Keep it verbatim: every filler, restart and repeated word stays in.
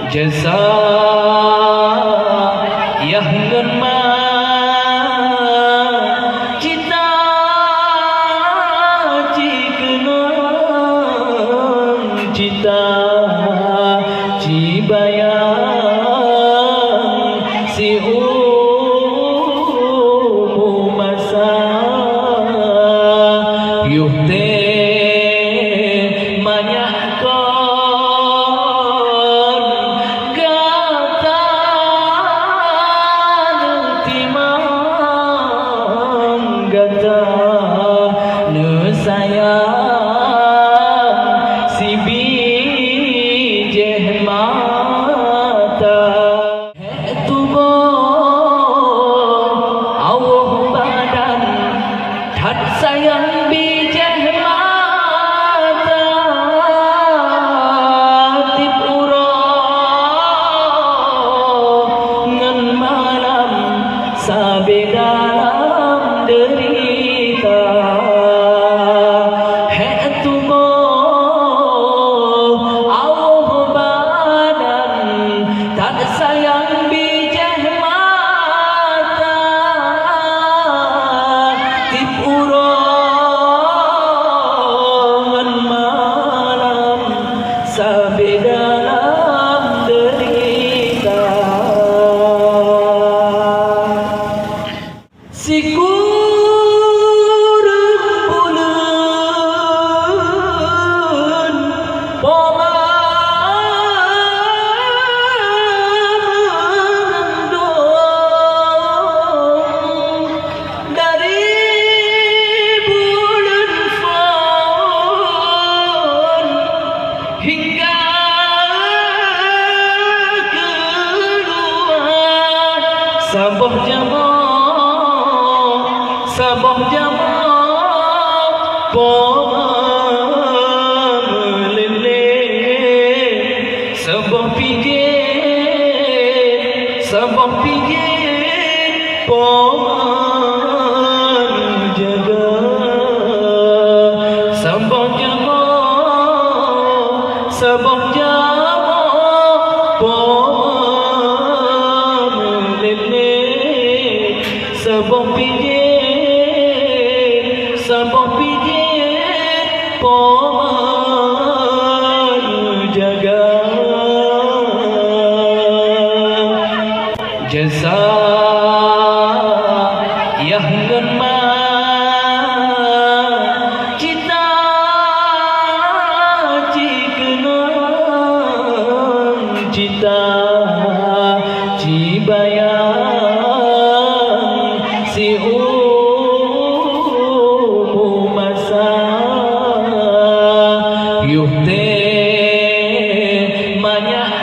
Jasa yah ngon ma cita cikeunong cita cibayang siumu masa. Yuh tée manyak kon gata neutimang, gata neusayang sibijéh mata. Hék tuboh awöh badan that sayang bijéh mata, tiep uroe ngon malam sabe dalam deurita. Hék tuboh awöh badan that sayang bijéh mata, tiep uroe ngon malam sabe dalam deurita. Sikureueng buleuen poma meundong dari buleuen phon hingga keuluwa. Saboh jamoe, saboh jamoe poma meulélé, saboh pijéh, saboh pijéh poma neujaga. Saboh jamoe, saboh jamoe poma meulélé, saboh pijéh, saboh pijéh poma neujaga. Jasa yah ngon ma cita cikeunong cita cibayang siumu masa. Yuh tée manyak